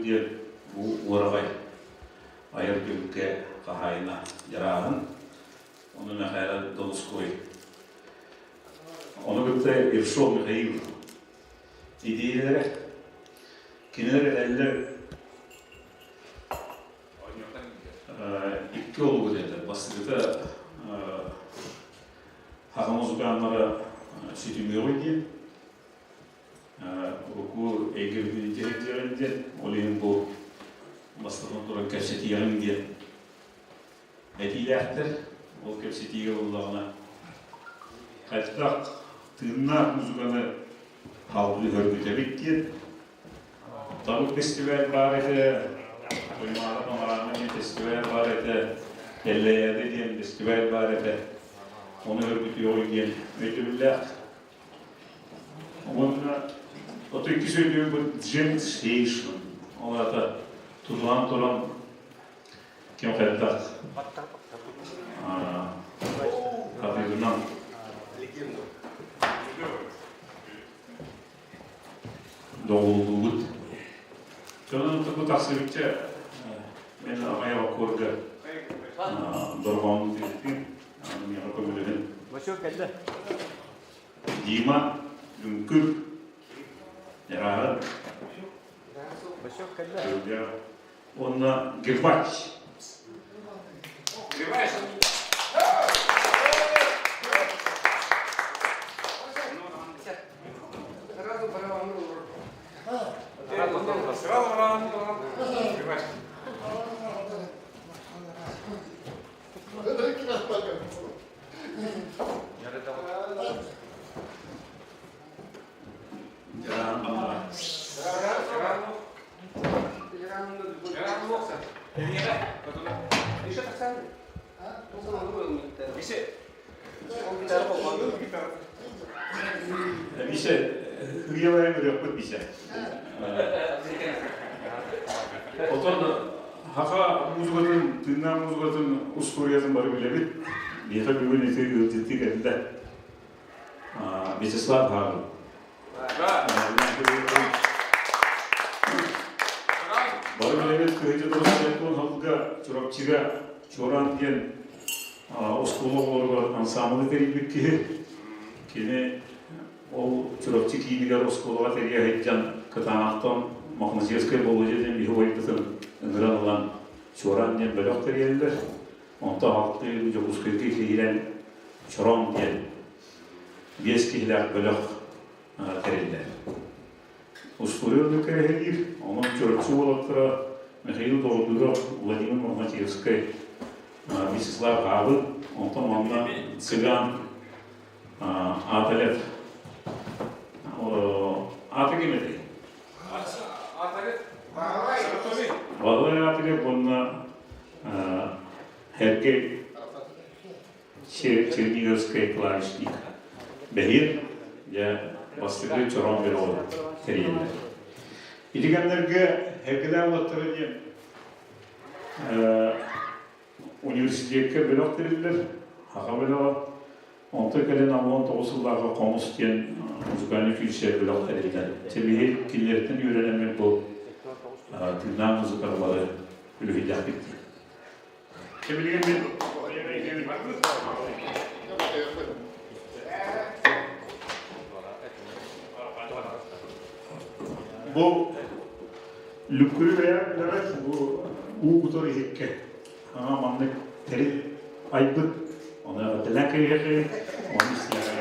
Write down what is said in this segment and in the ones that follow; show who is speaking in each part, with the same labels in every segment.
Speaker 1: диэн бу уораҕай айар түмүккэ хаһаайына Дьарааһын, ону Мэхээлэ Донской. Ону кытта Ершов Михаил идиэйэлэрэ. Кинилэр этэллэр икки олугу этэллэр. Бастакыта саха музыканнара сүтүмүөҕүй диэн, урукку эйгэбитин дьиһин диэн, ол иһин бу бастатан туран кэпсэтиэҕиҥ диэн этиилээхтэр. Ол кэпсэтиигэ буоллаҕына хайдах тыыннаах музыканы салгыы хөргүтэбит диэн Табык фестиваль баар этэ, Туймаада Панорама диэн фестиваль баар этэ, Эллэйээдэ диэн фестиваль баар этэ. Ону өргүтүөҕүй диэн өйдөбүллээх. Уонна ото иккис өйдөбүл Джем Сейшн. Ол аата тутуһан туран ким хайдах хатыырынан доҕуллуубут. Дьонун бу тахсыбычча мен аҕай оккуорга дорҕоонун тириттим, миэхэ көмөлөһүн. Дима Үҥкүр Ярааһын уонна Гербач.
Speaker 2: Гербач!
Speaker 1: Миша, хыйалайан ырыаппыт Миша. Отон хаха музыкатын, тыыннаах музыкатын устуоруйатын бары билэбит. Биһиэхэ бүгүн ити ыалдьыттыы кэллэ. Вячеслав Хагын. Бары билэбит кыһыйда тоҕус сылга Чурапчыга Чуораан диэн оскуола оҕолоругар ансаамбылы тэрийбит киһи. Кини ол Чурапчы киинигэр оскуолаҕа тэрийэ сылдьан Кытаанахтан Мохносевскай Болуодьа диэн биһи убайбытын ыҥыран ылан Чуораан диэн бөлөх тэрийэллэр. Онтон алтыы Дьокуускайга киирэн Чороон диэн биэс киһилээх бөлөх тэриллэр. Устуоруйа оннук кэрэһэлиир. Онон Чурапчы уолаттара Михаил Боҕотуров, Владимир Мохначевскай, Вячеслав Хаабын, онтон манна цыган Аталев. Аты ким этэй? Баһылай Аталев уонна Сергей Черниговскай клавишник. Бэһиэн, дьэ, бастакы чороон бөлөҕү тэрийэллэр. Ити кэмнэргэ Эргэлээх уоттара диэн университекка бөлөх тэриллэр, саха бөлөҕө. Онтон кэлин 19 сыллааҕы Хомус диэн музыкальный училище бөлөх тэриллэр. Чэбиһи кинилэртэн үөрэнэммит бу тыыннаах музыкалары үлүһүйдэхпит дии. Чэбилигин мин Бу Лүккүрү бэйэм билэбит, бу уу кутар иһиккэ ама маннык тэрил айбыт, ону эҕэрдэлээн кэриэхи, ону истиэхэ.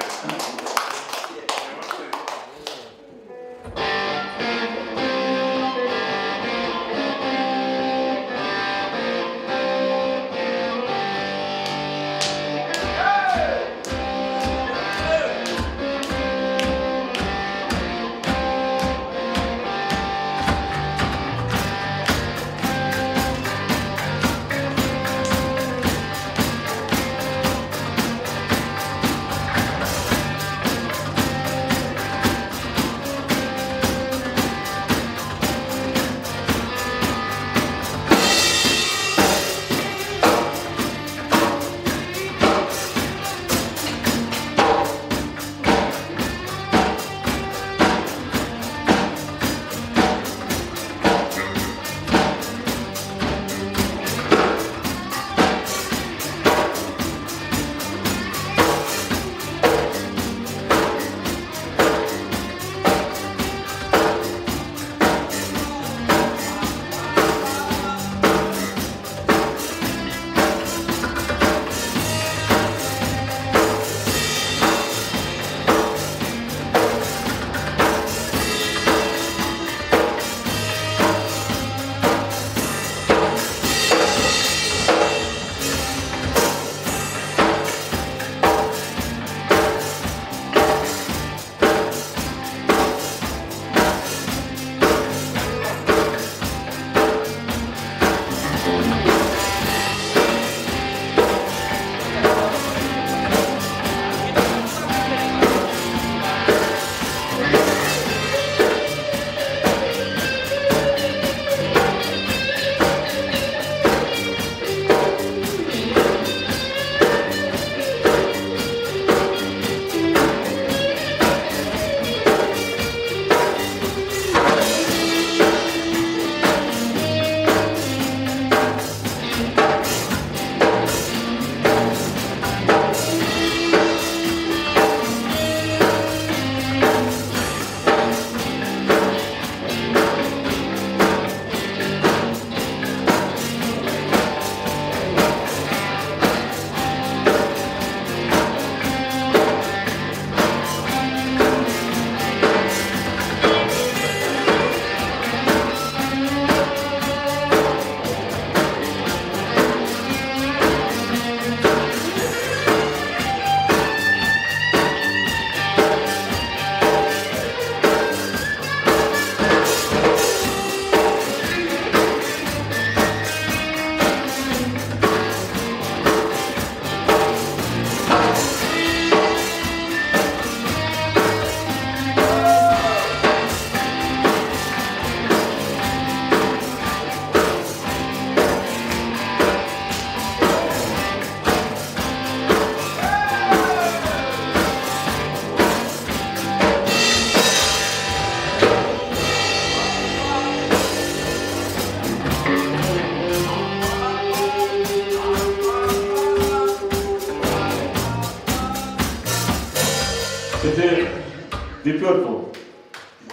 Speaker 1: Deep Purple.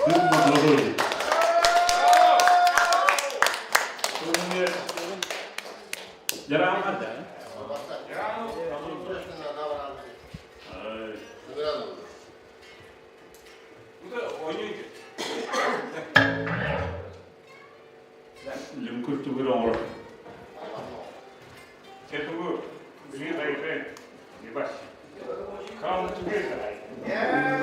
Speaker 1: Дым Лүҥкүр тугу оҥорор. Come together. Yeah.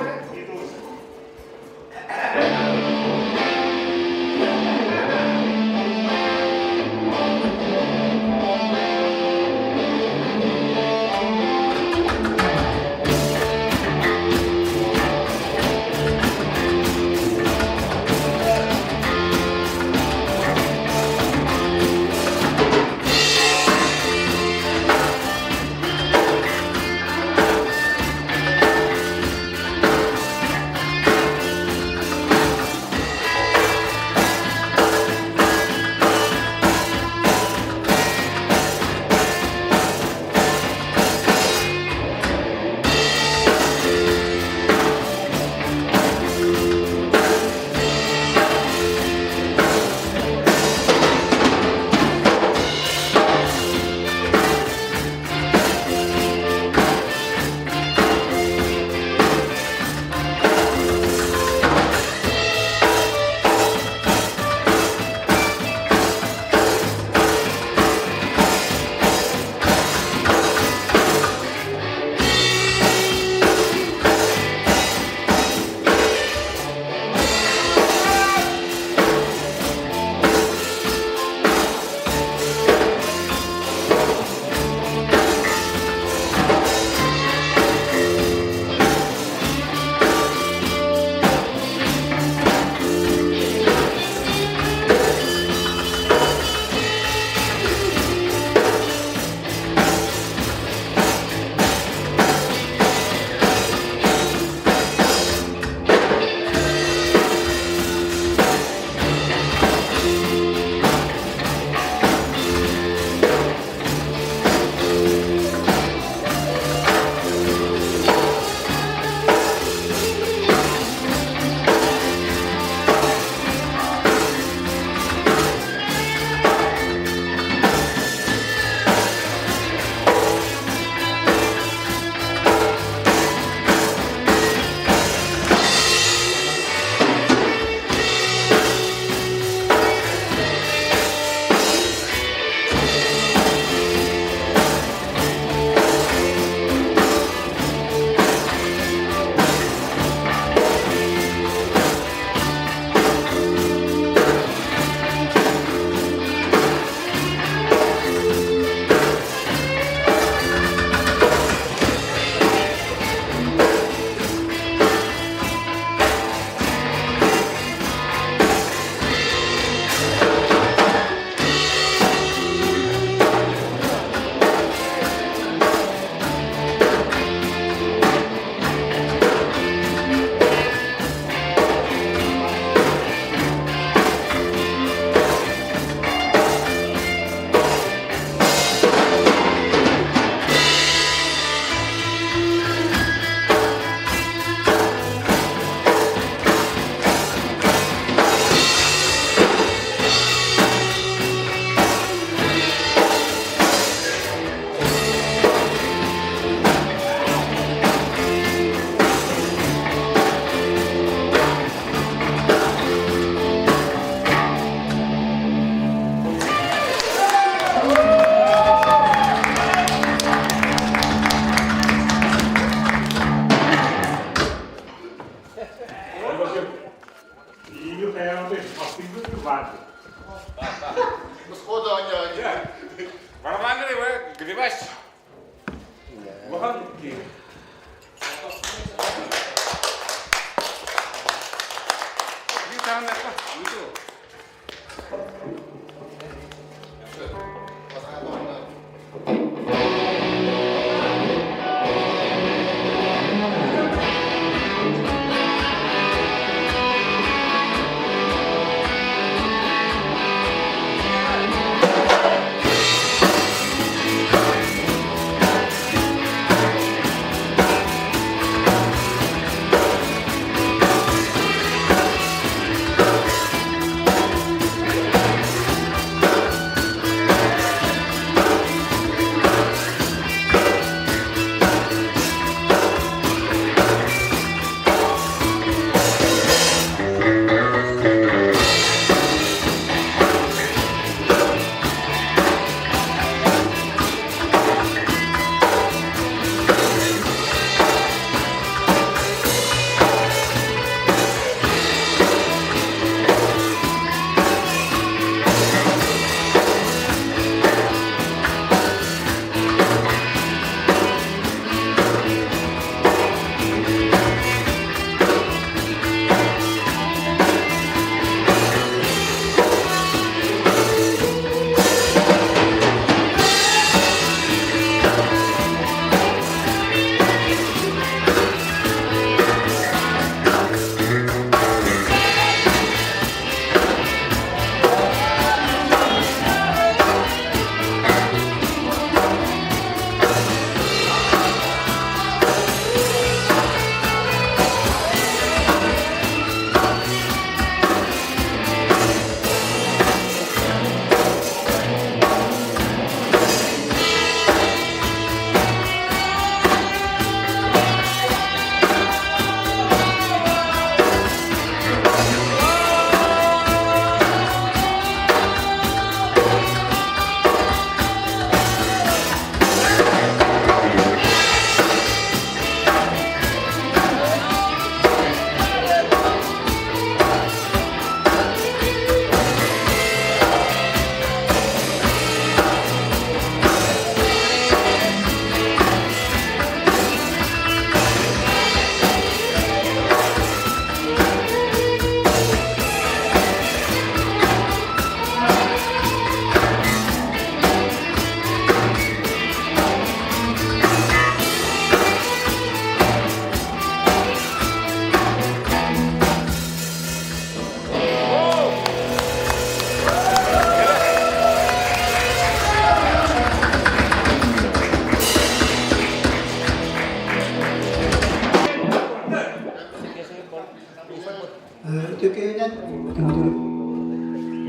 Speaker 2: Күндү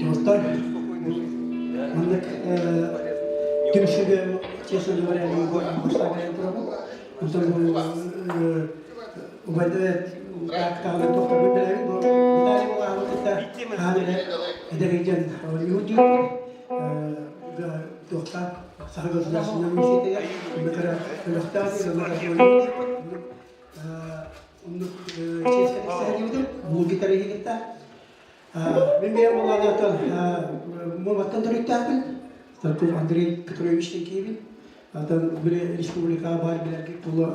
Speaker 2: доҕоттор, маннык түмсүүгэ, честно говоря, бастаан кэлэн турабын. Онтон убайда таҕынан тохтобун билэбин. Бу Виталий Булаһовы кытта хаһан эрэ эдэр дьон оонньуур диэбит. Туохтаах Саха государственнай университетыгар онно өлөхтөөх диэн оннук чиэскэ тиксэһэлиибитим бу гитариһы кытта. Мин бэйэм буоллаҕына Муоматтан төрүттээхпин. Старков Андрей Петрович киһибин. Атын били республикаҕа баар билэргит буолуо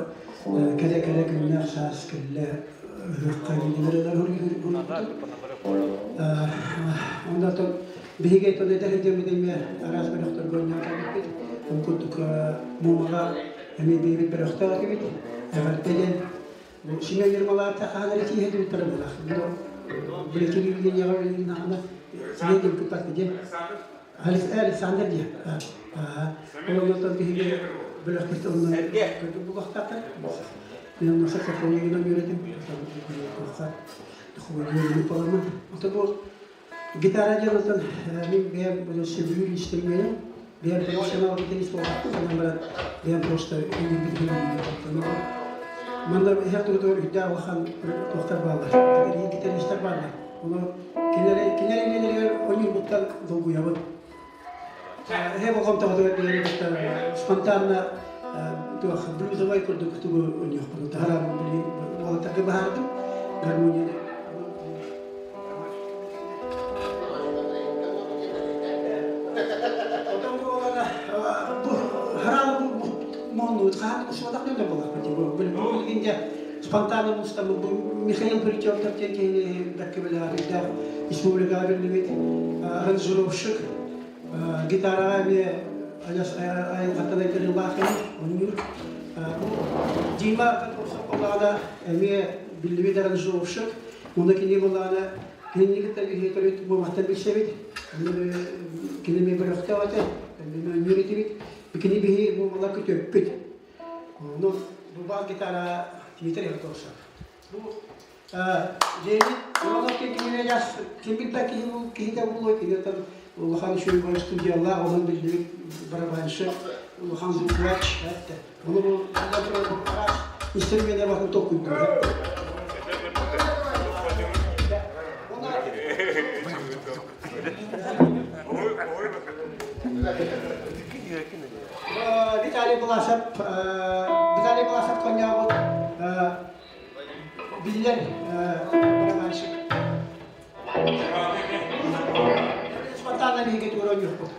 Speaker 2: кэлэ-кэлэ күннээх саас кэллэ ыһыахха билинэрэлэр Онно биһиги тон эдэр сылдьаммыт эмиэ араас бөлөхтөргө оонньоон кэлбиппит. Ол курдук Муомаҕа эмиэ бэйэбит бөлөхтөөх этибит. Эҕэрдэ диэн Семен Ермолаевта хаһан эрэ тииһэ диэбиттэрэ буолар. Били телевидениеҕа үлэлиинэҕинэ Семен диэн кыттар диэн. Александр диэн. Ол оннуттан биһиги бөлөхпүт онно көрдүк булуохтаахтар. Мен онно саксофонунан үөрэтим. Ото бу гитара диэн отон мин бэйэм сөбүлүүр инструмент. Бэйэм профессионал гитарист буолбаппын, онон баран бэйэм просто Манна иһэр тугутугар үрдээх улахан туохтар бааллар, гитаристар бааллар. Ону кинилэр иннилэригэр ойуурбуттан долгуйабын. Эһэ болҕомтоҕутугар биһиги кытта спонтанно туох блюзовай курдук тугу ойнуохпун таһарам уолаттарга баһаардым гармонияны. Спонтанно Михаил Притертов диэн киһини бэркэ билээхийдээх республикаҕа биллибит аранжировщик, гитараҕа эмиэ айылҕаттан айдарыылаах киһи оонньуур. Дима Готовцев буоллаҕына эмиэ биллибит аранжировщик. Уонна кини буоллаҕына кинини кытта биһиги төрүт буолбаттан билсэбит. Кини эмиэ бөлөхтөөх этэ, эмиэ оонньуур этибит. Кини биһи буолла күтүөппүт. Ну, бу баар гитара Дмитрий Готовцев. Бу Леонид Иванов киһи ким билбэт киһи киһитэ буолуо, кини оттон улахан үчүгэй студиялаах, онон биллибит барабанщик, улахан звукач, этте. Ону бу инструмене батын толкуйдуур. Виталий Буласов, Виталий Буласов коньягут биллэр барабанщик. Спонтанно биһиги тугу оонньуохпут.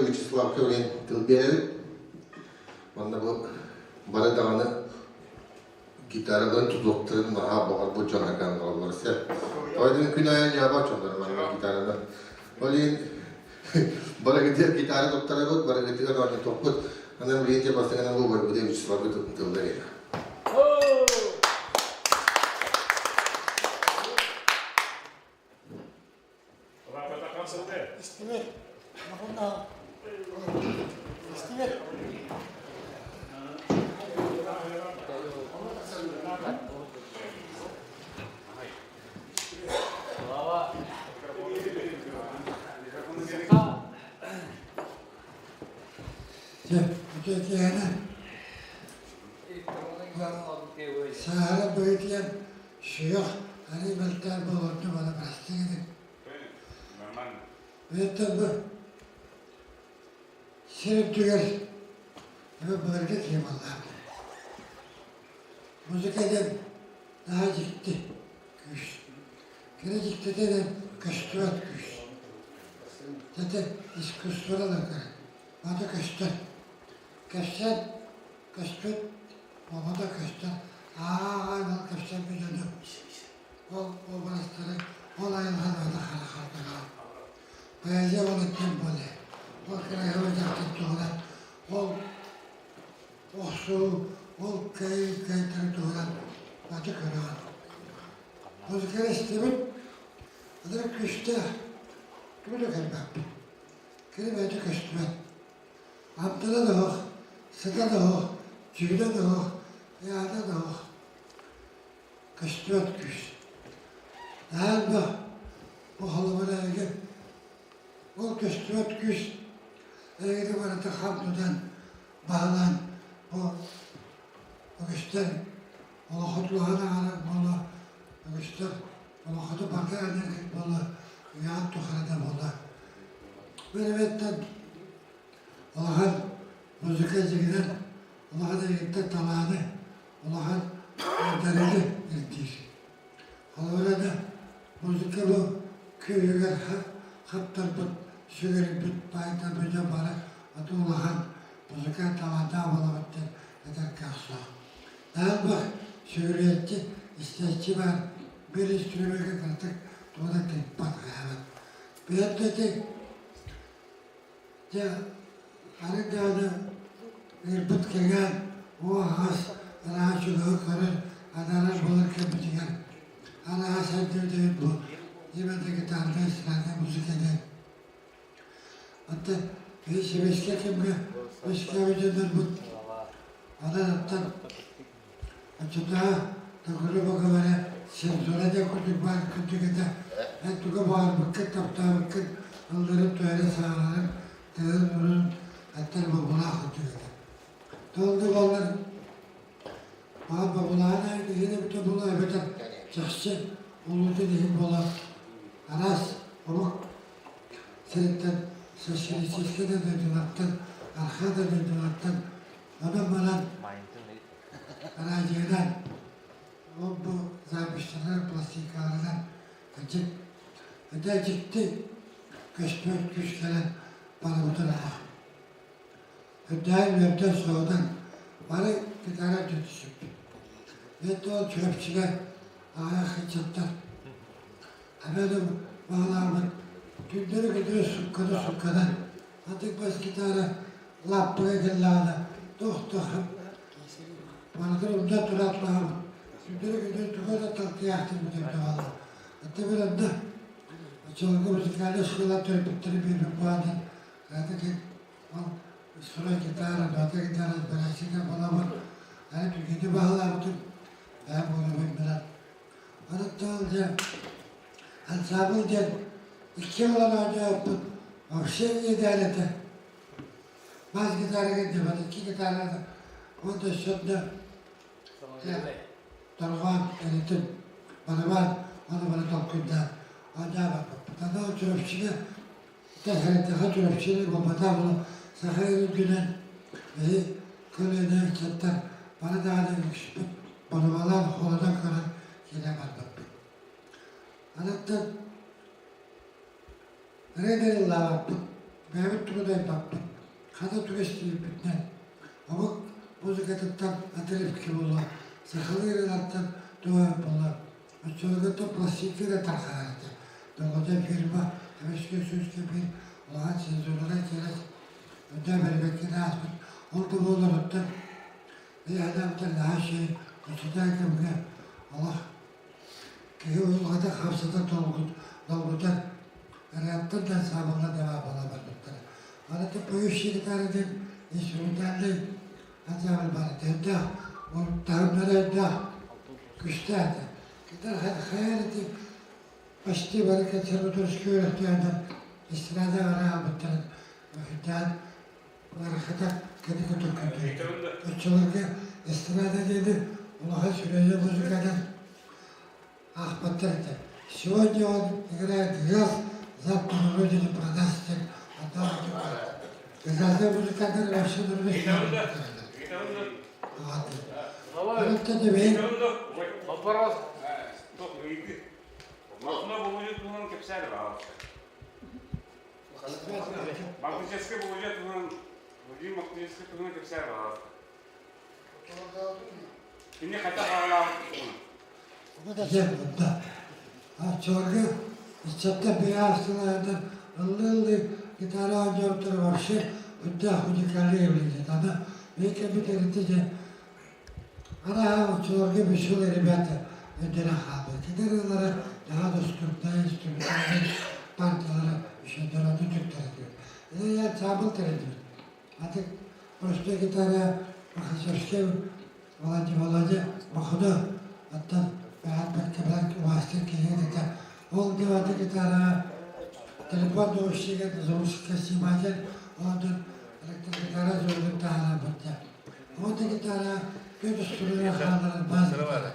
Speaker 3: Вячеслав Кевлин тыл биэрэбит. Манна бу бары даҕаны гитараларын тутуохтарын наһаа баҕарбыт дьон акаан бараллар сэр. Тоҕо күн аайы ньаба дьоннор манна гитараны. Ол иһин барыгытыгар гитара туттарабыт, барыгытыгар оонньотуохпут. Анан билигин дьэ бастакынан бу барбыта Вячеславга тыллар этэ.
Speaker 4: Истибит. Истибит. Дьэ, үтүө киэһэнэн. Сааһыран быһыытыйан сүһүөх арыый мөлтөөн буолуордум аны бырастыы гыныҥ. Оттон бу сир үрдүгэр эбэ былыргы киһи буоллаҕым. Музыка диэн наһаа дьикти күүс. Кини дьиктитэ диэн көстүбэт күүс. Дьэ искусстводан көрөн, ата көстөр. Кэпсээн көспүт, оҕото көстөр, ааҕан ол кэпсэммит дьону, ол уобарастары, ол айылҕаны ата харахардаҕа. Поэзия ол иккиэн буолуо. Ол кыраһыабай дьахтар туһунан, ол охсуу, ол кыайыы кыайтары туһунан аты көрөҕүн. Музыканы истэбин, аны күүстээх, тугу да көрбөппүн. Кини бэйэтэ көстүбэт. Амтана да суох, сыта да суох, дьүһүнэ да суох, ыйаата да суох, көстүбэт күүс. Наһаа элбэх бу холобур эһиги ол көстүбэт күүс эһигини барыта хам тутан, баһылаан бу үгүстэр олоххутулаһан аҕалар буолуо, үгүстэр олоххуту барыта энергик буолуо, үйэҕит тухары да буолуо. Бу эбэттэн улахан музыка дьиҥинэн улахан эйгэттэн талааны, улахан айдарыыны ирдиир. Холобура да, музыка бу күүһүгэр хаптарбыт, сүгүрүйбүт баайдарбыт дьон бары аты улахан музыка талааннаах буолабыт диэн этэр кыах суох. Наһаа сүгүрүйээччи, истээччи баар, биир инструменҥа кыратык тугу да тыыппат, хаһаабат. Бэйэм да ити дьэ арыт даҕаны ыырбыт кэҥээн, уу аһаҕас арааһа чугаһы көрөр, анаарар буолар кэммитигэр арааһа сайдыбыт бу именно гитарнай эстраднай музыка диэн. Оттон кини сэбиэскэй кэмҥэ үөскээбит дьоннорбут онон оттон оччотооҕу да грубо говоря цензура диэн курдук баар курдук этэ. Эн тугу баҕарбыккын, таптаабыккын ылларын түһэрэ саҕаларын, тыын-урун эттэр бобуулаах курдук этэ. Ол да буоллар баҕар бобулааһын иһин эбитэ буолуо эбэтэр чахчы улуутун иһин буолан араас омук сириттэн социалистическай да дойдулартан, архаа да дойдулартан онон-манан радионан ол бу записьтарынан, пластинкаларынан кырдьык ити дьикти көстүбэт күүс кэлэн барыбытын аах. Үрдээн үөрдэн соһутан бары гитара түспүт. Мен ол Чурапчыга аҕыйах ыччаттар Абедом баҕалаабыт түүннэри күнү сукканы сукканан антык бас гитара лааппыга кэллэҕинэ туох-туох барытын умнан турааттаҕым түүннэри күнү тугу да талтыйаахтыырбыт эбитэ буолла. Антэ бир онно оччолорго музыкальнай оскуола төрөппүттэрин биэрбит буолан кыратык ол строй гитара, нота гитара бэрээччитэ буоламмын аны түргэнник баһылаабытым бэйэм уолубун билэн Онон дьэ ансаамбыл диэн икки уолан оонньообуппут вообще иэдээн этэ. Бас гитарага диэбэт икки гитараны уонна өссө да торҕоон эритин барабан ону бары толкуйдаан оонньообоппут. Аны ол Чурапчыга тэһэрдэхэ Чурапчыны буолбатах буолан саха үрдүнэн биһи көлүөнэ ыччаттар бары даҕаны үксүппүт боруобалаан холонон көрөн киирэн барбыппыт. Анаттан ырыа ыллаабаппыт, бэйэбит тугу да айбаппыт, хата тугу истибиппитинэн омук музыкатыттан отрывки буолуо, сахалыы ырыалартан туох эмэ буолуо, оччолорго пластинка да тарҕанар этэ. Долгута фирма эмискэ сүүскэ биир улахан цензуранай киирэн өйдөөн бэрбэккэ да ааспыт. Ол да буоллар оттон Биһиэхэ наһаа үчүгэй учуутал кэмҥэ олох киһи уйулҕата хамсата долгутар ырыаттан да саабылла да баабала барбыттара. Аны поющий гитара диэн инструментальнай ансамбль баар этэ. Элбэх таһымнара элбэх күүстээх этэ. Гитара хайа ити почти бары консерваторскай үөрэхтээхтэр эстрада араабыттарын үрдээн ыарахата. Кэнники төлкөйдөөтө. Оччолорго эстрада диэни улахан сүрүнэ музыканан аахпаттар этэ. Сегодня он играет газ, завтра на родине продаст диэн Газазы музыканнар вообще других Вот. Это
Speaker 5: Вопрос. Да. Оччолорго ыччаттар биһиги ыллыы-ыллыы гитара оонньообуттара вообще үрдээх уникальный выглядит. Аны биһиги кэлбит эритэ дьэ арааһа оччолорго веселые ребята өйдөрө хаалбыт. Кинилэр ырыалара наһаа доступнай, инструментальнай партиялара үчүгэйдэр ону түктэрэ түһэр. Я ансамбль тэриллибит. Аты простой гитара Махачевскай Володя Володя Мохоно оттон бэҕэт бэркэ билэр убаастыыр киһи этэ. Ол девата гитараҕа телефон наушнига звукосниматель онтон электрогитара звугун таһаарарбыт дьэ. Вот гитара күн устуруйа хаалларар баас гитара.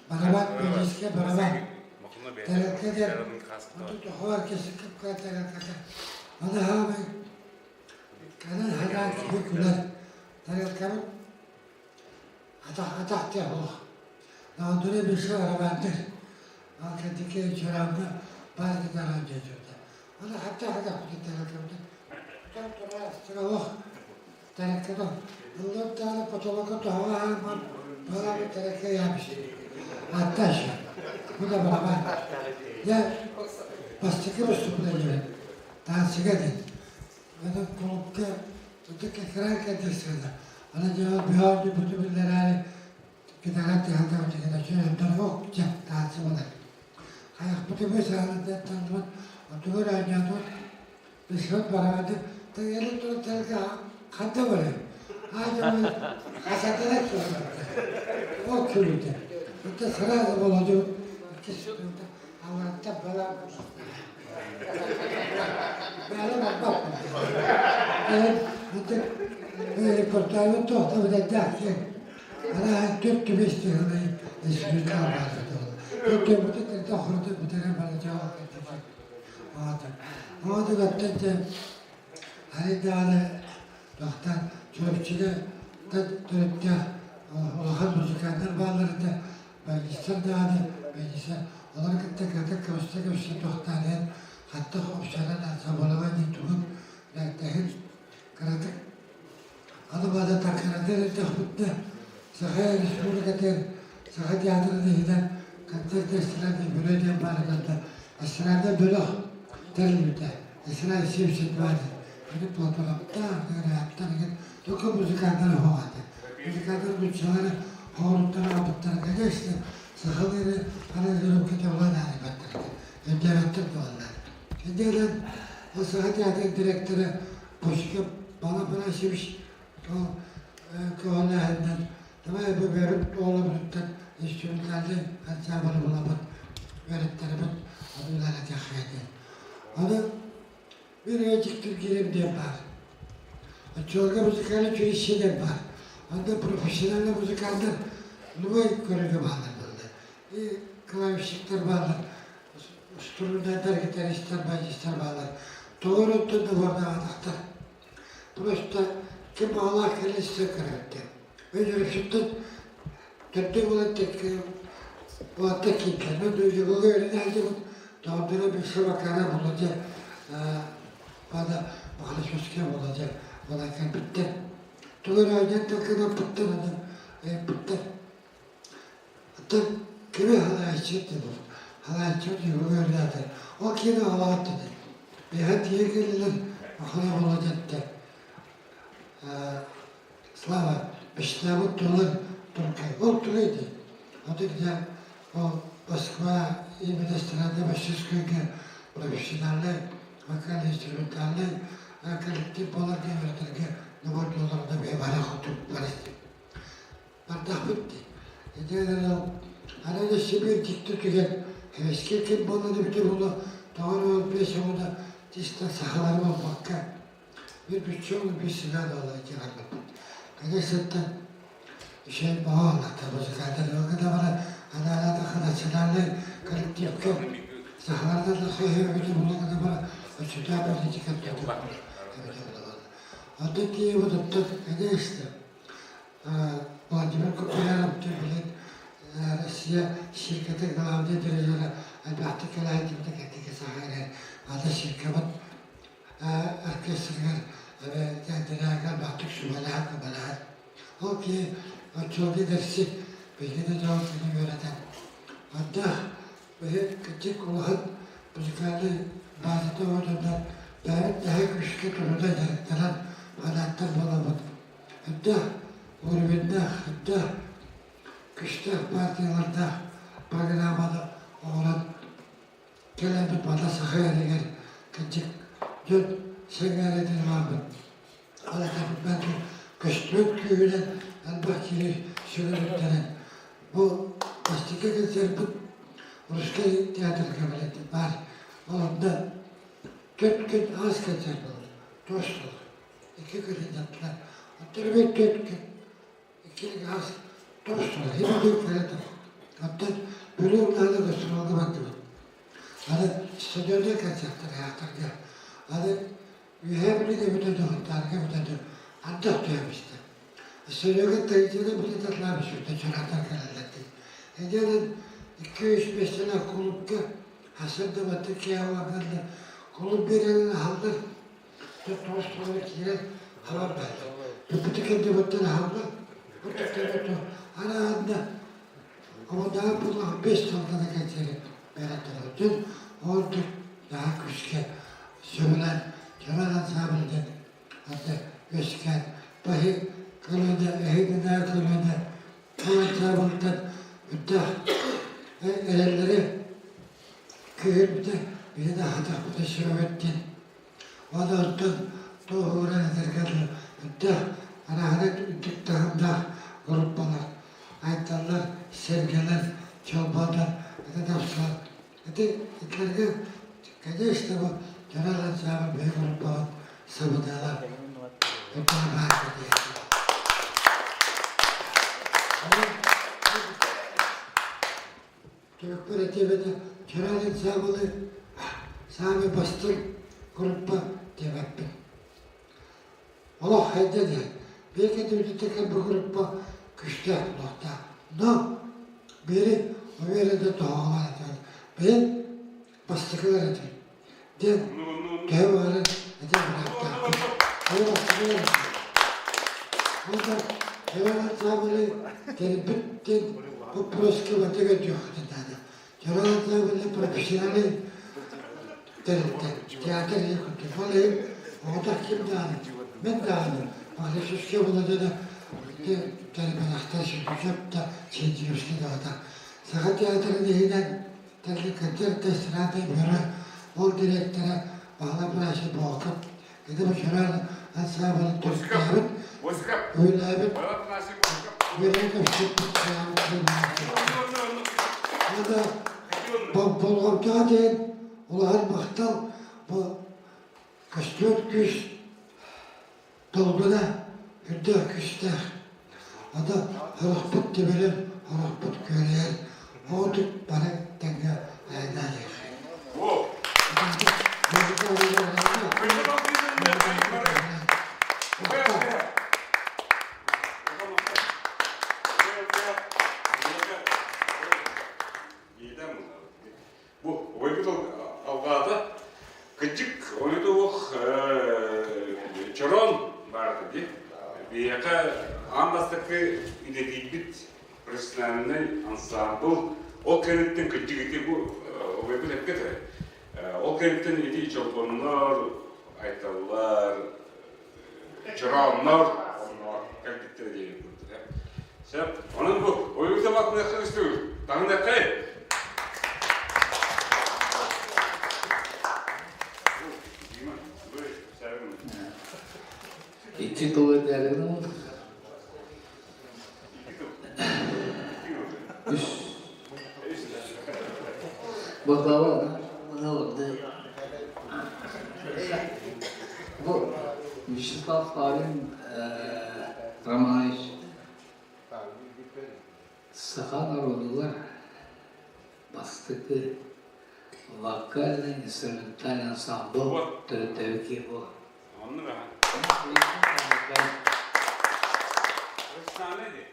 Speaker 5: Барабан медийскэй барабан. Тарелка диэн отут оһуор кэсиккэ тарелката. Аны хаамай кэлэн хараан киһи күлэр. Тарелкабыт атах атах диэх Наандура биши барабаннар. Ал кэнтики чорамга баар гитара дьэдьүтэ. Аны хатта хата тарелкабыт. Тутан тура астыга тарелкада ыллар даҕаны потолокка тоһоҕо хааман барабы тарелка яабыс. Атташа. Бу да барабан. Я бастакы выступление танцыга диэн. Аны кулупка ытык экран кэлдэрсэнэ. Аны дьэ бөһөөрдү бүтү биллэрээри гитара тыһалдаа тигинэ чөйөндөр ок дьэ танцы буолар. Хайахпыты саалыттан танныбыт, онтугар оонньоотубут, бисхот барабады, тагелин туран тарга ханта барай. Аажамы хасатара туолар. Ол күлүтэ. Онто сразу болодубут. Иккис алларта бала Бэйэ барбаппын. Ытык репортажы туохта диэн. Ана төрт түбэс тыһылай республика баар Төрт төрдө хорду бүтэрэ барачаҕа Аата өттен Хайдааны тохтан Чурапчыга төрүттээх улахан музыканнар бааллар этэ. Магистр даҕаны, магистр олор кытта кыратык көмүстэ-көмүстэ туохтаан иһэн хаттах общанан ансамблевай диэн тугун бэртэһин кыратык аны баада таккаратар эрдэхпитинэ Саха Республикатын Саха театрын иһинэн концерт эстрада бөлө диэн баарыгар эстрада бөлөх тэриллибитэ. Эстрада 72 диэн. Аны Платоновтаах, Ырыаптар деген только музыканттар оһох этэ. Музыканттар нууччалары хоһуруттан аҕалбыттара, конечно, сахалары аранжировка улаан аарыйбаттар этэ. Өйдөөбөттөр буолаллар. Иннинэн ол Саха театрын директора Кошкин Павел Афанасьевич ол көҕүлээһиннэн давай бу бэйэбит оҕолорбутуттан инструментальнай ансамблы булабыт, үөрэттэрэбит, ону үлэлэтиэххэ диэн. Аны bir дьиктиргиирим диэн баар. Оччолорго музыкальный училище диэн баар. Онно профессиональный музыканнар любой көрүҥэ бааллар буолла. И клавишниктар бааллар, струннайдар, гитаристар, баянистар бааллар. Тоҕо эрэ оттон да уордаабатахтар. Просто ким баҕалаах кэлэн истэн көрөөттөр. Өйдөрүксүттэн төрдө буолан уолаттар киирдилэр. Мен дойдуга үөрэнэ сылдьыбыт доҕордоро билсэ бакара Володя бада Махалашевская Володя буолан кэлбиттэр. Тугу эрэ ойдон тылкынаппыттар аны ыйыппыттар. Оттон кими халааччы диэн халааччы дьуһугу үөрэнээтэ. Ол киһини оҕолоот диэн. Биһиэхэ тиийэ кэллилэр Махала Володя эттэ. Слава, мечтабыт туолар туркай. Ол тугай дии. Аты где ол Москва именно эстрада мастерскойга профессиональный вокально-инструментальный коллектив буолар диэн нобор долларына бэйэ бара хоту бар бардахпыт дии. Итиэннэ аны Сибиир дьикти түгэн Эвеске ким буолла эбитэ буолуо, тоҕо эрэ ол биэс оҕону чисто сахалары буолбакка.
Speaker 4: Bir bütçe bir silah da olacak anlattım. Конечно, Ишен баҕалата музыканттар кытабара анаалаата национальнай коллективка сахаларда да сөһүөбүтү була кытабара өчүтээ политика Онтон тиийбит оттон конечно Владимир Куприянов билин Россия ширкаты главный дирижера элбэхтик кэлээһитибитэ кэтигэ саха ата ширкабыт оркестрыгар театрга элбэхтик сүбэлэһэн көмөлөһөн Ол киһи оччолорго эдэрси биһиги да дьоҕурданы үөрэтэн Ардах бэйэ кырдьык улахан музыкальнай базата оҥордоннор бэйэбит наһаа күүскэ туруна дьарыктанан фанаттар буолабыт. Ардах уровеннаах, ардах күүстээх партиялардаах программаны оҥорон кэлэммит мата саха эригэр кырдьык дьон сэҥээрэтин ылабыт. Алакаппыт көстүбэт күүһүнэн элбэх киһи сүгүрүттэрэн бу бастакы концерпыт Русский театрга билетти баар. Ол онно төрт күн аас концерт буолар. Туос буолар. Икки күн ыттылар. Оттон бир төрт күн икки аас туос буолар. Хим күн кэлэ Оттон Бүлүү улаана гастролга бардыбыт. Аны стадионда концерттар аахтарга. Аны Үөһээ Бүлүүгэ бүтэ Дьоһунтаарга бүтэ ардах түһэбистэ. Серега Таитина бүтэ татлаабыс бүтэ чураатар кэлэллэр дии. Эдиэнэн 2-3 миэстэлээх кулуупка хасыр да баттык киһи кулууп биэрэрин аһаллар. Тоҕус туолар киирэн хабар бааллар. Бүппүтү кэннэ баттан аһаллар. Бу туттар араанна Ободаан булах бес сылдан кэнсиэри бэрэттерөтүн ордук наһаа күүскэ сөбүлээн Чабан ансаамбыл диэн аты үөскээн баһы көлүөнэ эһигинээ көлүөнэ бу ансаамбылтан үрдээх эрэллэри күүһүрбүтэ биһи да хатахпыта сүрэбит диэн уонна оттон туоһууран этэргэ дылы үрдээх арааһынай үрдүк таһымнаах группалар айталлар, сэргэлэр, чолбоннор, это тапсалар. Ити итилэргэ, конечно, бу дьонор ансаамбыл биһи группабыт сабыдыала үрдээх баар диэн. Түмүкпэр этиэм этэ, Чөрөөн ансаамбылы саамай бастыҥ группа диэбэппин. Олох хайда диэн, биир кэннибититтэн бу группа күүстээх буолуохтаах. Но биири уверенно тоһоҕолоон этэр. Бэйэм бастакылар этим. Диэн төһө баҕарар этэр бырааптаахпын. Бэйэм бастакылар этим. Онтон Чөрөөн ансаамбылы тэрийбит диэн боппуруоска барыта көрдүөххүтүн наада. Чөрөөн ансаамбылы профессиональный тэрилтэ, театр иһин курдук. Ол иһин оҕотох ким даҕаны, мин даҕаны Махлешевская Владимир тэрийбэтэхтэр Сүргүчэп да, Синдиевский даҕата. Саха театрын иһинэн тэрилтэ концерт эстрада бюро ол директора Баһылай Бурасов Боокоп кини бу Чөрөөн ансаамбылын төрүттээбит, үөлээбит, үөрэн-көппүт Уонна болҕомтоҕо диэн улахан махтал бу көстүбэт күүс долгуна үрдээх күүстээх. Ата харахпыт тимирэр, харахпыт күөрэйэр, оҕотук бары тэҥҥэ айаннаан иһэр.
Speaker 6: Бу ойбут алҕаата кырдьык ойутуох чороон баарда дии. Биһиэхэ аан бастакы идэтийбит профессиональнай ансаамбыл ол кэнниттэн кырдьык ити бу ойбут эппит Ол кэнниттэн ити чолбоннор, айталлар, чорооннор кэлбиттэрэ диэн курдук. Сөп. Онон бу ойуу табатыныахха үстүгүл. Таҥнаххай.
Speaker 7: Икки тыл этэрин үс Бакала, бу Саха норуотугар бастакы вокально-инструментальный ансамбл төрүттээбит киһи буолар.
Speaker 6: Оннук аха. Профессиональный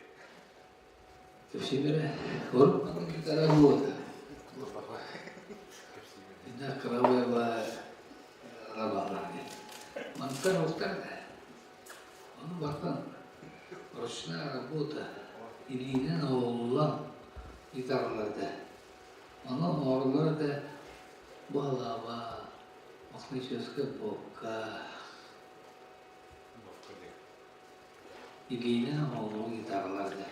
Speaker 7: Кэпсиибэрэ урут маннык гитара буолуо Инна Кыравыева рабалар диэн. Мантан уктар да. Ону бартан ручная работа илиинэн оҕуллан гитаралар да. Ону оҥороллор да баһылаба, механическая буокка, илиинэн оҥоһуллубут гитаралар да.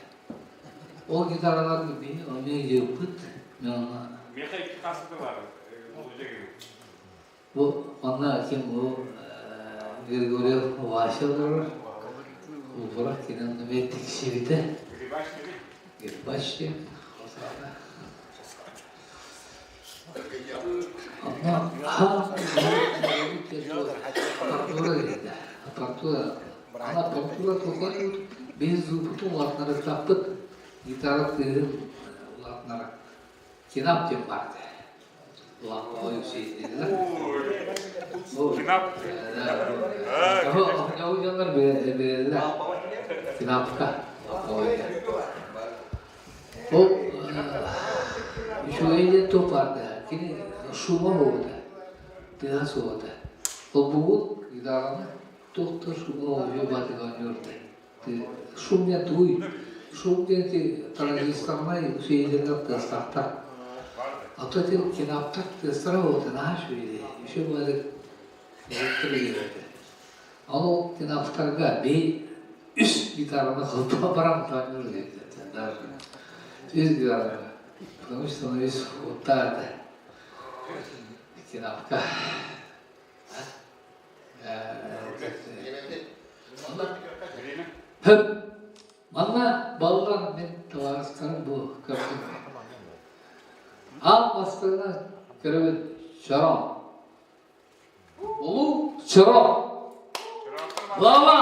Speaker 7: Ол гитаралар биһи эмиэ ыйыппыт, мен онно
Speaker 6: Миэхэ икки хаасыта баар.
Speaker 7: Бу манна ким бу Григорьев Вася олорор. Култуура кини онно эмиэ тиксибитэ.
Speaker 6: Грибач диби.
Speaker 7: Грибач диэн хосаата. Онно аппаратура диэтэ. Аппаратура. Ана аппаратура тухай без зубутун улаатынарыктаахпыт. Гитара тыаһын улаатынара. Кинап диэн баар этэ.
Speaker 6: Кинап.
Speaker 7: Дьоннор билэллэр. Кинапка. Ол үчүгэй диэн туох баар да, кини шума буолбута, тыаһа суох этэ. Холбугун гитараны туох да шума оонньуу баатыга оонньуур этэ. Шум диэн тугуй? Шум диэн ити транзисторнай усилителлэр тыастаахтар. Ото ити кинаптар тыастара буолбута наһаа үчүгэй. Үчүгэй баҕайытык этэ. Ол кинаптарга бии үс гитараны холбоон баран оонньуур диэбит даже. Үс гитараны. Потому что он весь уттаа этэ. Кинапка. Манна баллар мин табаарыстарым бу көрдүм. Аан бастакынан көрөбүн чороон. Улуу чороон. Глава!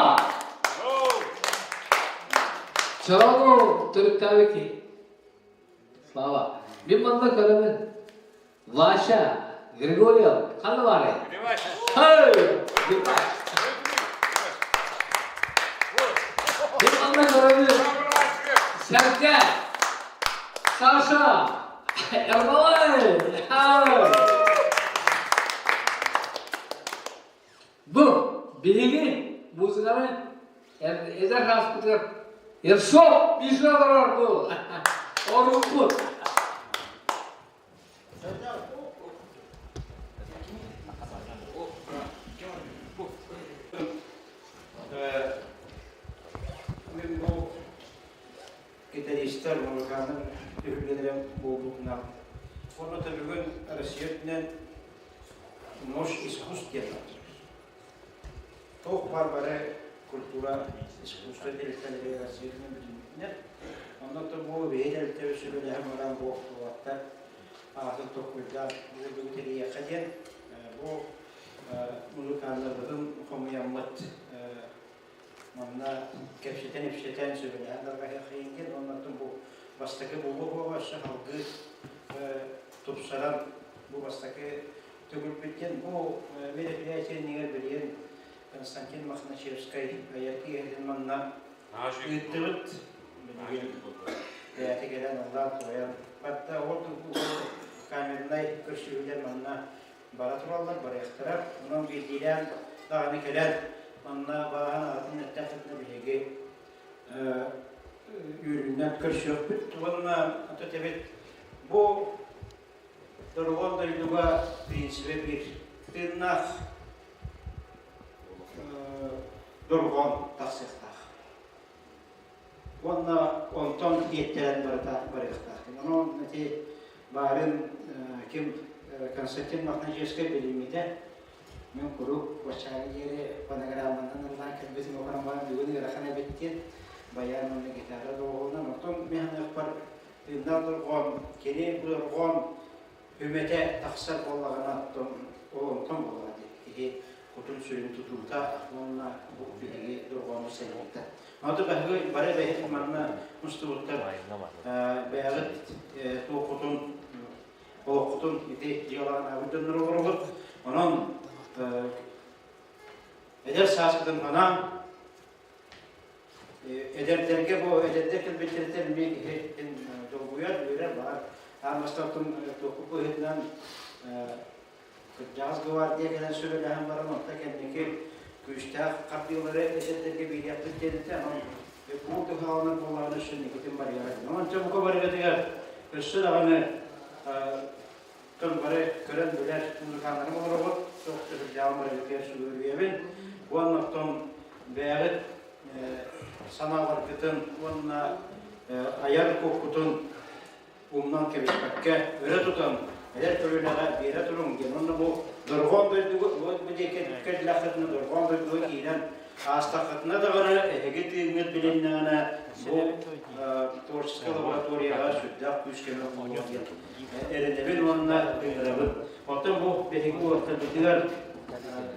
Speaker 7: Чороону төрүттээбит киһи. Слава. Мин манна көрөбүн Вася Григорьев ханна баарый? Хей! Мин манна көрөбүн Сэргэ, Саша, Ермолай! Бу биһиги музыканы эдэр сааспытыгар Ершов Миша олорор бу. Орукпут.
Speaker 8: Мен бу гитаристар, музыканнар түһүлгэлэрэ буолбутунан. Уонна бүгүн Россия үрдүнэн Ночь искусств диэн Туох баар бары культура, искусство тэрилтэлэригэр Россия үрдүнэн бүтүннэр. Онно бу биһи тэрилтэбит сүбэлэһэн баран бу уолаттар аатын толкуйдаан бу курдугу тэрийиэххэ диэн бу музыканнарбытын хомуйаммыт манна кэпсэтэн-ипсэтэн сүбэлэһэн тарҕаһыаххайын диэн уонна бу бастакы буолуо буола өссө салгыы тупсаран бу бастакы төгүлбүт диэн бу мероприятие иннигэр билигин Константин Мохначевскай айар киэһэтин манна ыыттыбыт. Билигин бэйэтэ кэлэн ыллаан туойан барда. Ол камернай көрсүһүүлэр манна бара тураллар, барыахтара. Онон биирдиилээн даҕаны кэлэн манна бааһын аҕатын эттэххитинэ биһиги үөрүүнэн көрсүөхпүт. Уонна этэбит бу дорогон дойдуга принцибэ биир тыыннаах дорҕоон тахсыахтаах. Уонна онтон тиэттэрэн барыта барыахтаах. Онон ити баарын ким Константин Мохначевскай билиммитэ. Мен куруук баччааҥҥа диэри фонограмманан ыллаан кэлбитим окон баран бүгүн ыарахан эбит диэн баян уонна гитара доҕуһуолунан. Оттон мин саныахпар тыыннаах дорҕоон, кини бу дорҕоон үмэтэ тахсар буоллаҕына оттон ол онтон буоллаҕа дии. Киһи кутун-сүрүн тутуута уонна бу биһиги дорҕоону сэниэтэ. Аты баһыгы бары бэһит манна мустубуттар бэйэҕит туоххутун олоххутун ити дьыалаҕын аабыт дьоннор олоробут. Онон эдэр сааскытын анаан эдэрдэргэ бу эдэрдэр кэлбиттэриттэн эмиэ киһи долгуйар, үөрэр, баҕар аан бастакы туохпут быһыытынан кырдьаҕас гвардия кэлэн сүбэлэһэн баран онто кэнники күүстээх хардыылары эдэрдэргэ биэриэхпит диэн этэ. Онон бу кыһалҕанан буоллаҕына өссө инникитин барыаҕа. Онон чэ бука барыгытыгар өссө даҕаны тон бары көрөн билэр музыканнарым олоробут. Туох да сылдьаҕым барыгытыгар сүгүрүйэбин. Уонна оттон бэйэҕит санааларгытын уонна айар куккутун умнан кэбиспэккэ өрө тутан эдэр көлүөнэҕэ биэрэ туруҥ диэн уонна бу дорҕоон дойдуга бу диэки кэллэххитинэ дорҕоон дойдуга киирэн аастаххытына даҕаны эһиги тыыҥҥыт билиннэҕинэ бу творческай лабораторияҕа сүрдээх күүс-көмө буолуо диэн эрэнэбин уонна ыҥырабын. Оттон бу биһиги уолаттарбытыгар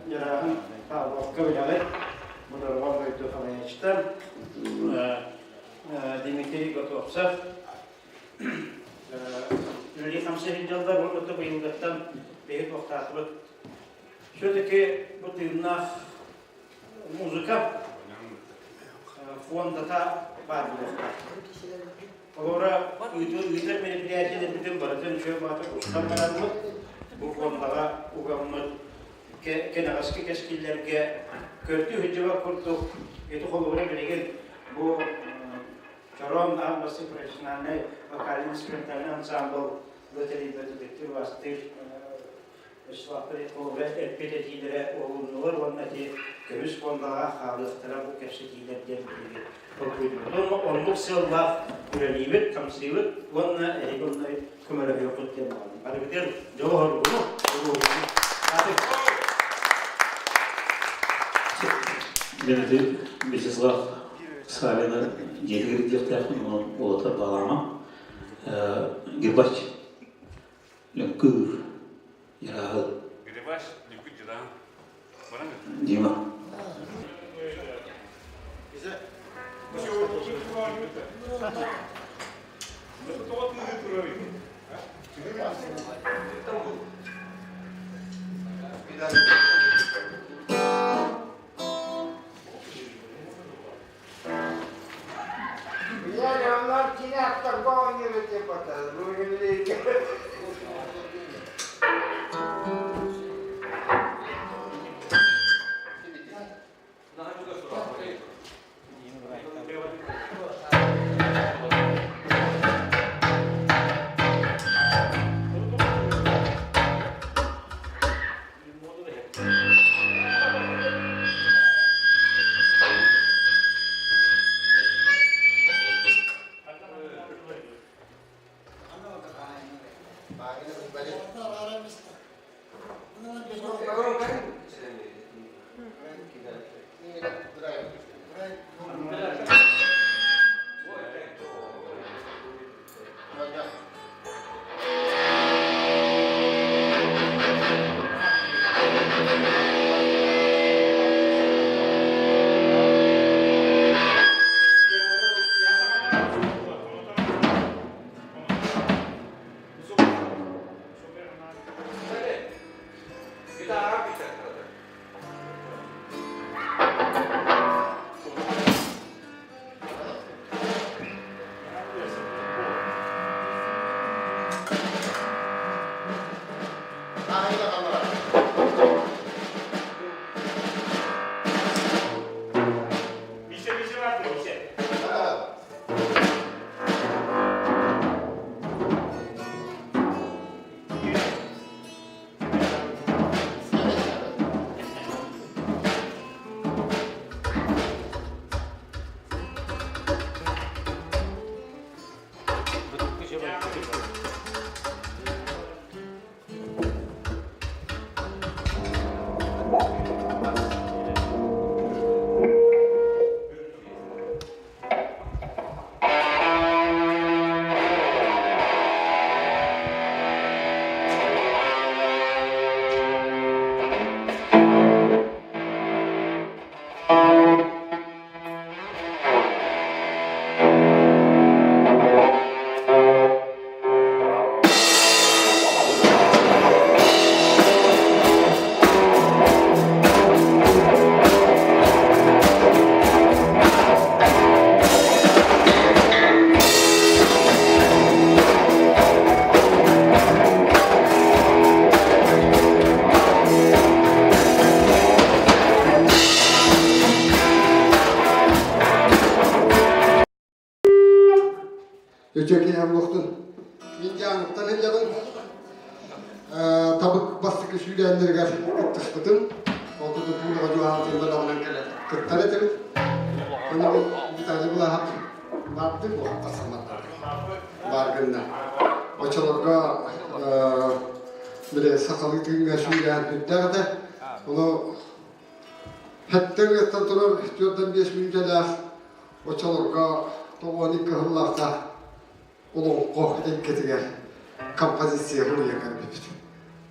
Speaker 8: Дьарааһын Павловка билэҕит, бу дорҕоон дойду салайааччыта Дмитрий Готовцев үлэлии хамсыы сылдьаллар уонна быйылгыттан биһиги туохтаатыбыт. Все-таки бу тыыннаах музыка фондата баар буолуохтаах. Олора ыытар мероприятиелэрбитин барытын үчүгэй баҕатык устан бараммыт, бу фондаҕа угаммыт кэнэҕэски кэскиллэргэ көрдүү сылдьыбат курдук ити холобура билигин бу Чороон аан бастакы профессиональнай вокально-инструментальнай ансаамбыл тэрийбэт ытыктыыр убаастыыр Вячеслав Поляков эппит этиилэрэ уһулуннулар уонна ити көмүс фондаҕа хаалыахтара бу кэпсэтиилэр диэн биһиги толкуйдуубут. Оннук сыаллаах үлэлиибит, хамсыыбыт уонна эһиги онно көмөлөһүөххүт диэн баҕарабын. Барыгытыгар дьолу-соргуну, уруһуйу.
Speaker 1: Мен ити Вячеслав Савина дьиэтигэр диэхтээхпин, онон уолаттар баҕаламам. Гербач Лөҥкүр Дьарааһы
Speaker 6: Грибаш Лөҥкүр Дьарааһы
Speaker 1: Дима
Speaker 9: Билэр кини аттарга оонньуур этим
Speaker 10: Үтүө киэһэ буолуохтун. Мин Дьааҥыттан сылдьабын. Табык бастакы сүүрээннэригэр кыттыспытым. Ол курдук Буулаҕа Дьуһаалтын бөлөҕүнэн кэлэн кыттар этибит. Аны бу Виталий Былааһап баардыы буолан тахсан баар гынна. Оччолорго били сахалыы тыыҥҥа сүүрээн үрдээх этэ. Ону Сэттэ ырыаттан турар 45 мүнүүтэлээх оччолорго 92 сыллаахха олоҥхо эйгэтигэр композиция суруйан кэлбиппит.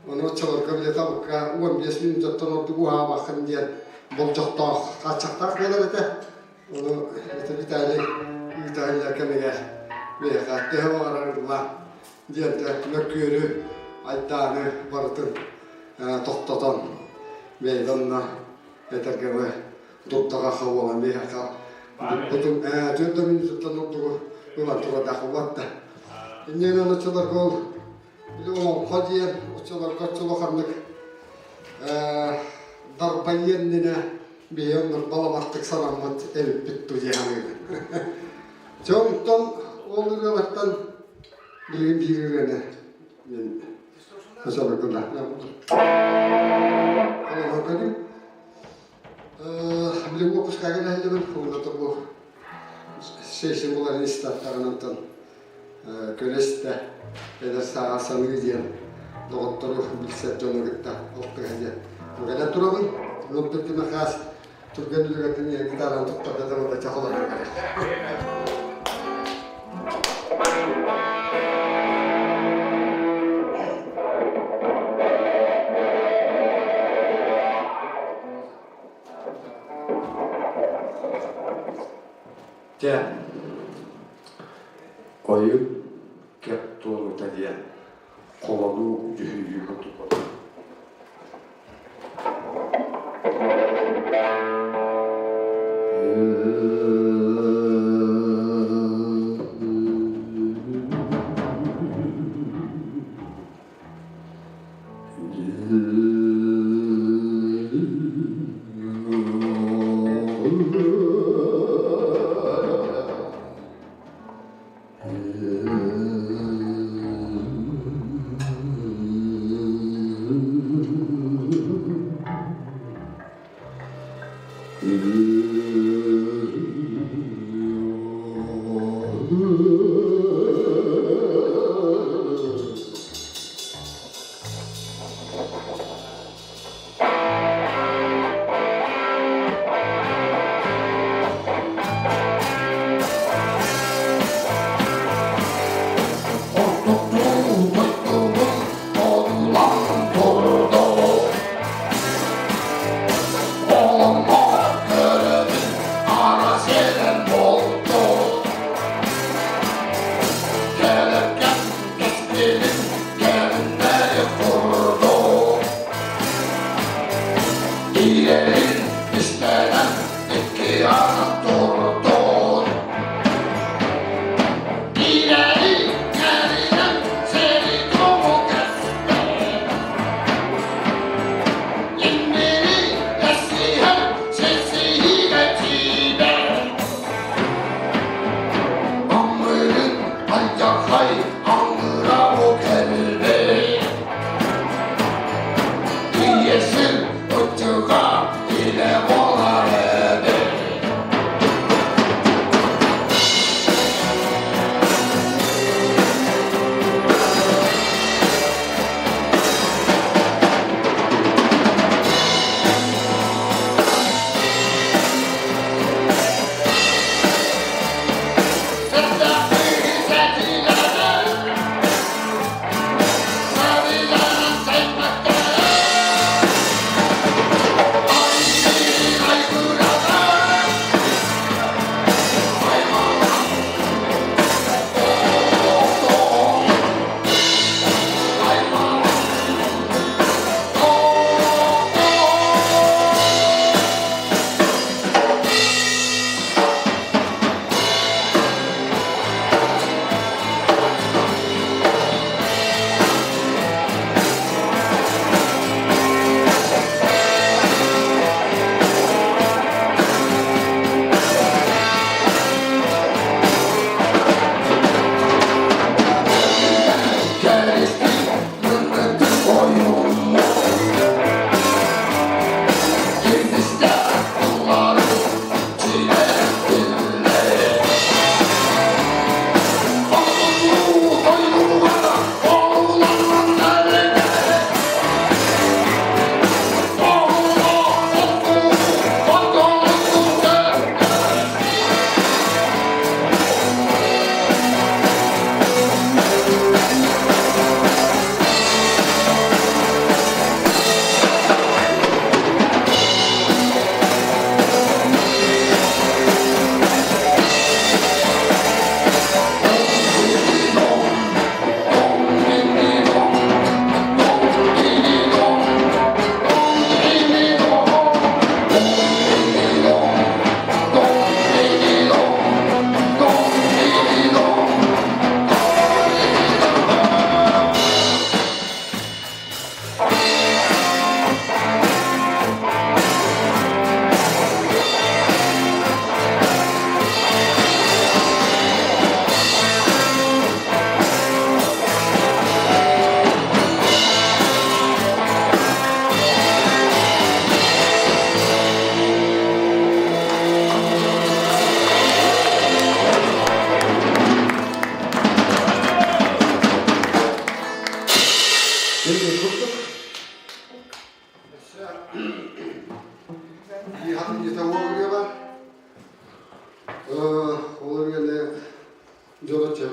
Speaker 10: Ону оччолорго били табыкка 15 мүнүүтэттэн ордук уһаабаккын диэн болдьохтоох хааччахтаах буолар этэ. Ону это Виталий ыыта кэмигэр миэхэ төһө баҕарар ылла диэн мөккүөрү, айдааны барытын тохтотон бэйэтэ онно этэргэ дурдаҕа буолан биһиэхэ бутун түөрт да мүнүүтэттэн ордугу ылан турардаах буолбатта. Инньэ оччолорго ол били олоҥхо диэн оччолорго оччолоханнык дарбайыан иннинэ биһи оннук баламаттык санаммыт эбиппит дуу дии саныыбын. Дьэ онтон ол ырыалартан билигин биир ырыаны мин Оччолорго Холоро көрүм. Билигин уоппускаҕа кэлэһэллибин, уонна бу сессия буоларын истэхтэҕинэн көрө истэ, эдэр сааҕа саныы диэн доҕоттору билсэр дьону кытта алтыһа диэн кэлэн турабын. Онон Тимохаас түргэн үлүгэрдин гитараны туттарда да уонна чахолорон кэлэр.
Speaker 11: Дьэ, ойун кэп туолута диэн холонуу дьүһүйүү курдук буолар.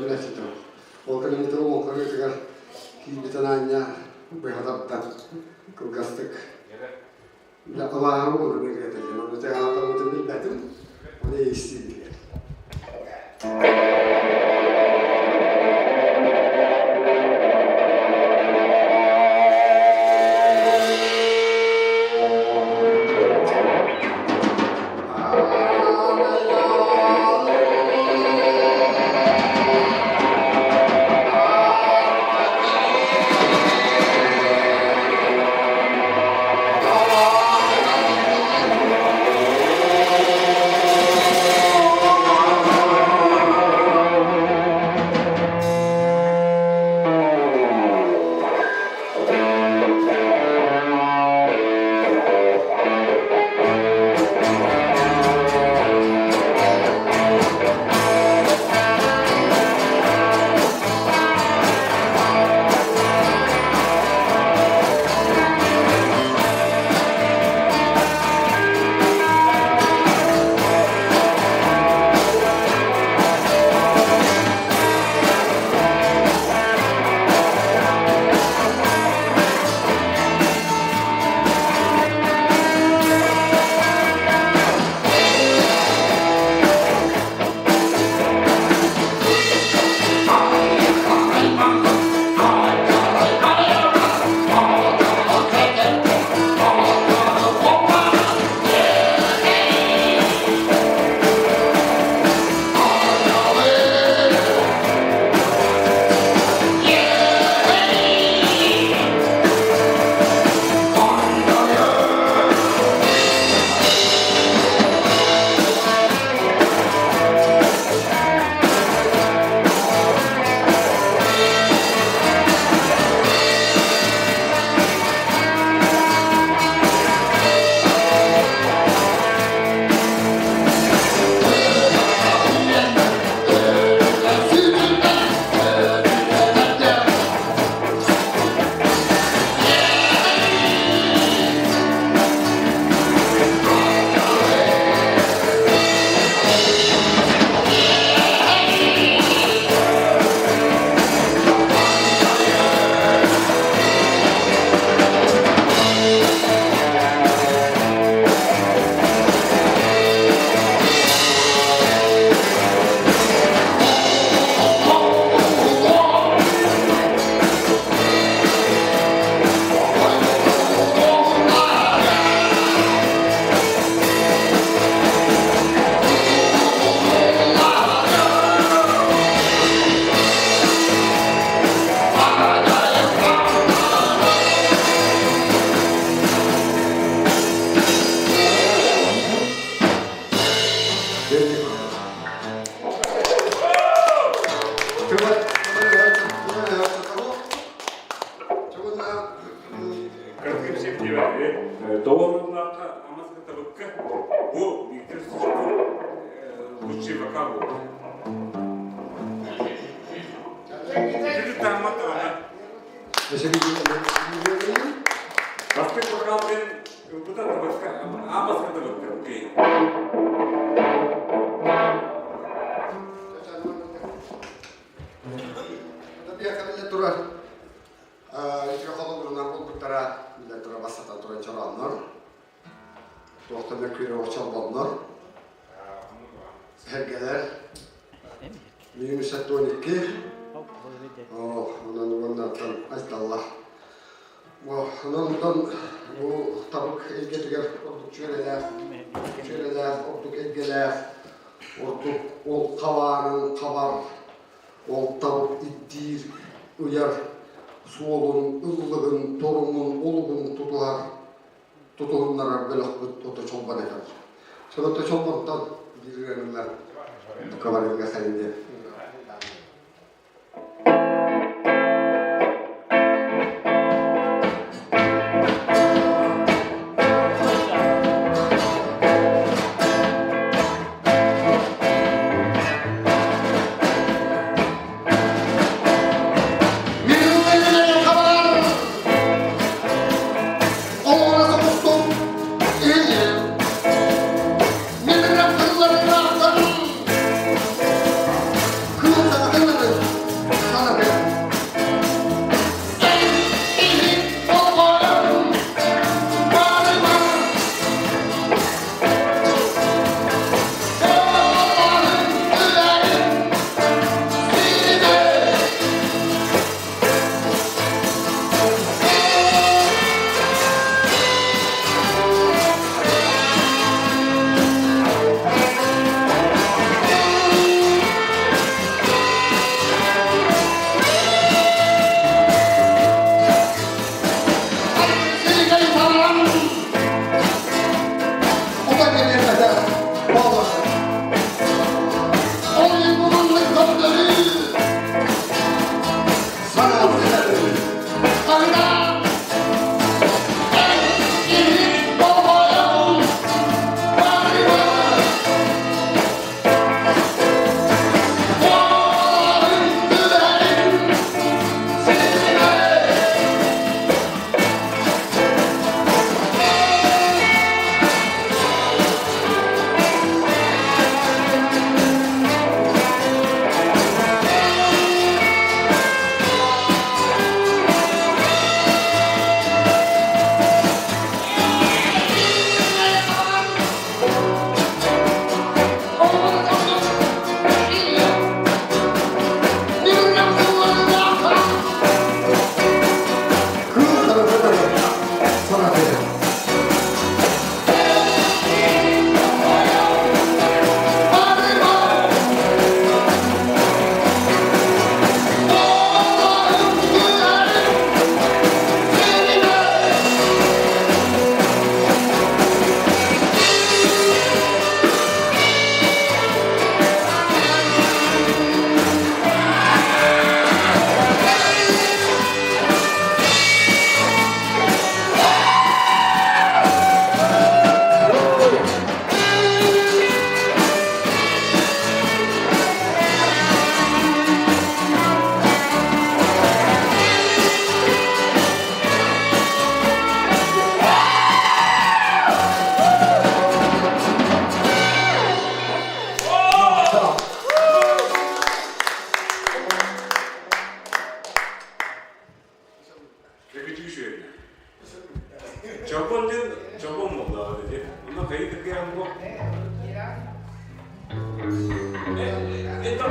Speaker 10: билээччитэ. Ол кэнниттэн олоҥхо киирбитин аанньа быһа тардан кылгастык Алааһы уолун ырыата диэн, ону тэҕэҕэ билбэтим, ону истиим.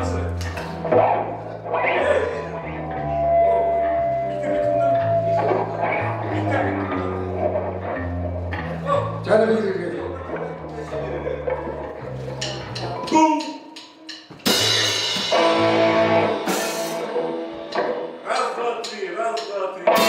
Speaker 6: Раз, два, три, раз, два, три.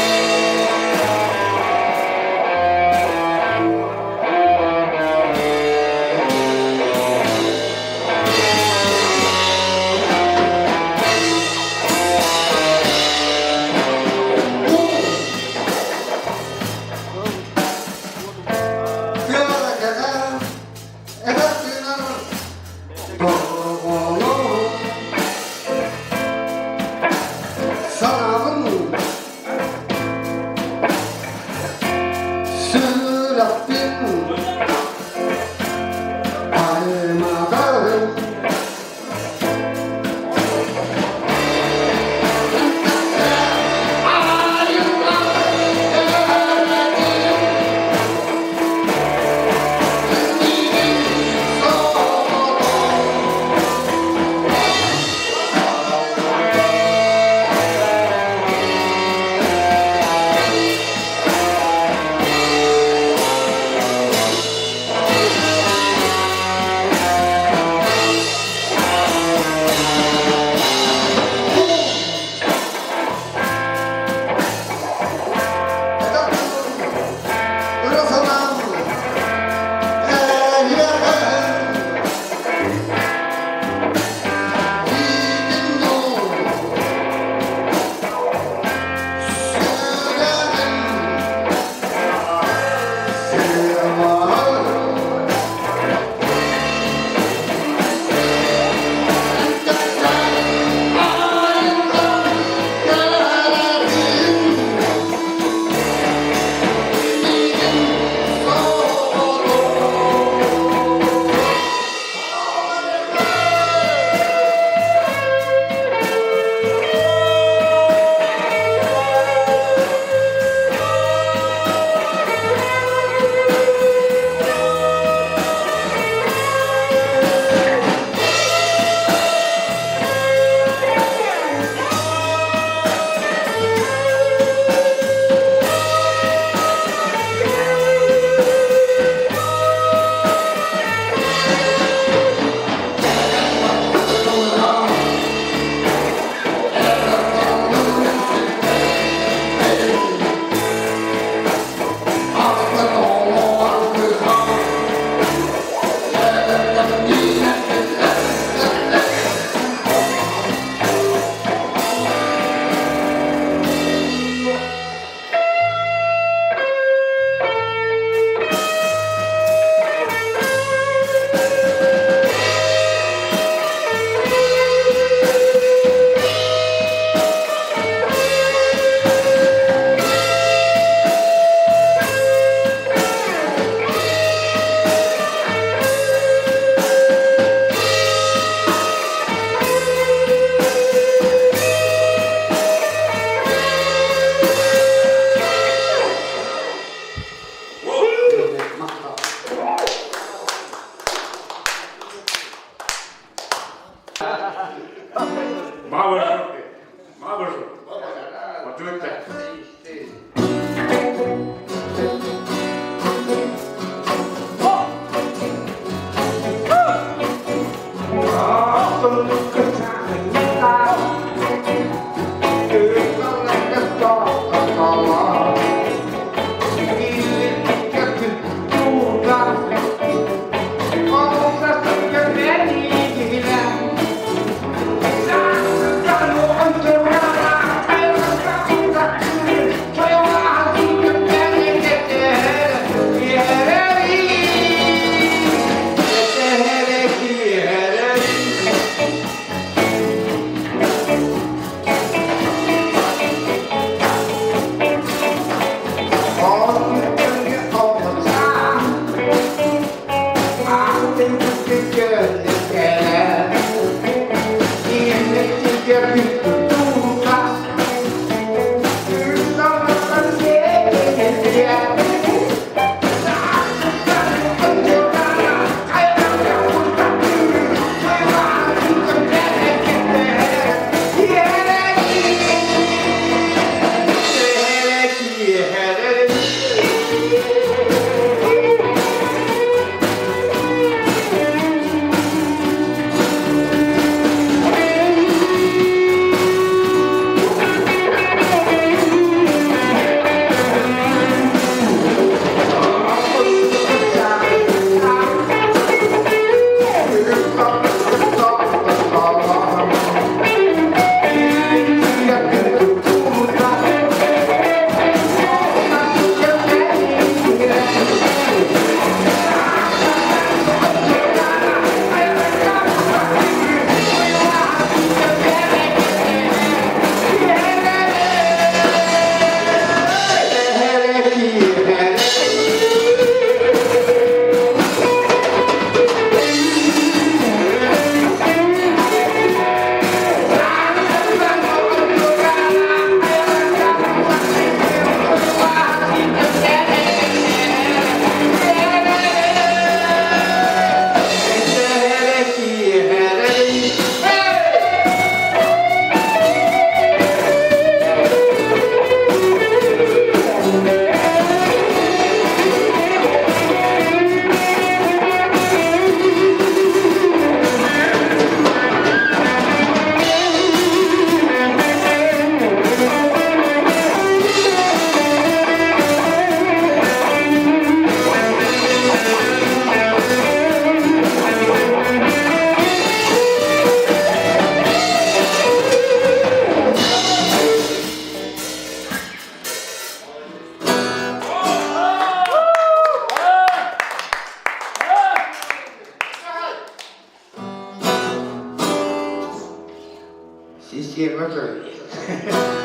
Speaker 9: Система көрүллэр.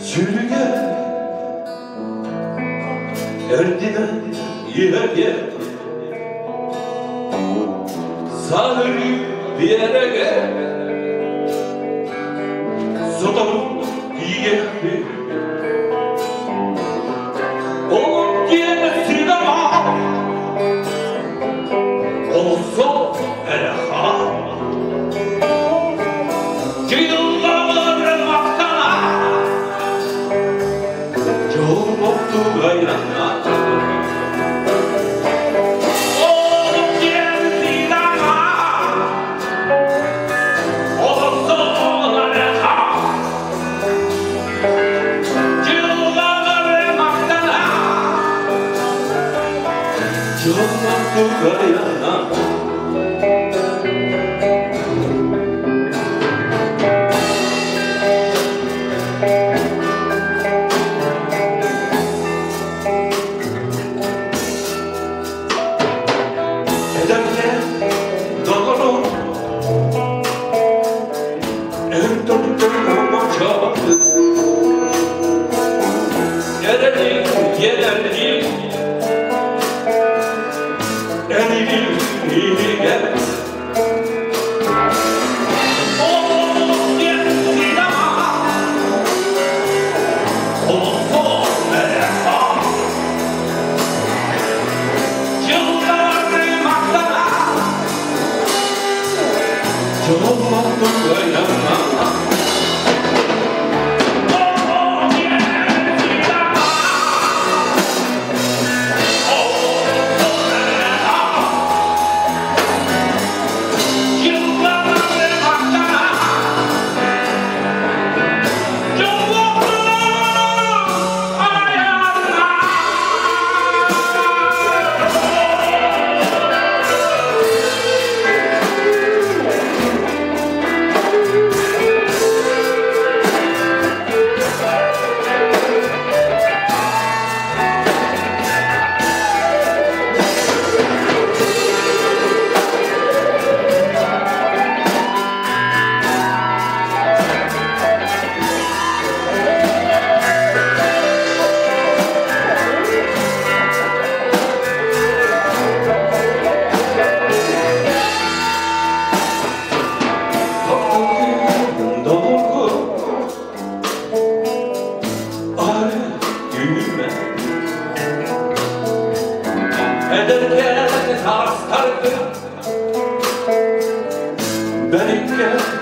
Speaker 12: Сүрүгэр эрдинэн иһэргэ Саһыры биэрэгэ Сотору тиийэхпит Олох диэн сыдама Олсо эрэ хаал Дьыллалары махтана Дьоллоттугайана Олох диэн сыдама Олсо эрэ хаал Дьыллалары махтана Дьоллоттугайана Эдэргэ доҕорум эн Эрэли иэнэрдиим энигин иһигэр Эдэркэ тастарды бэриккэ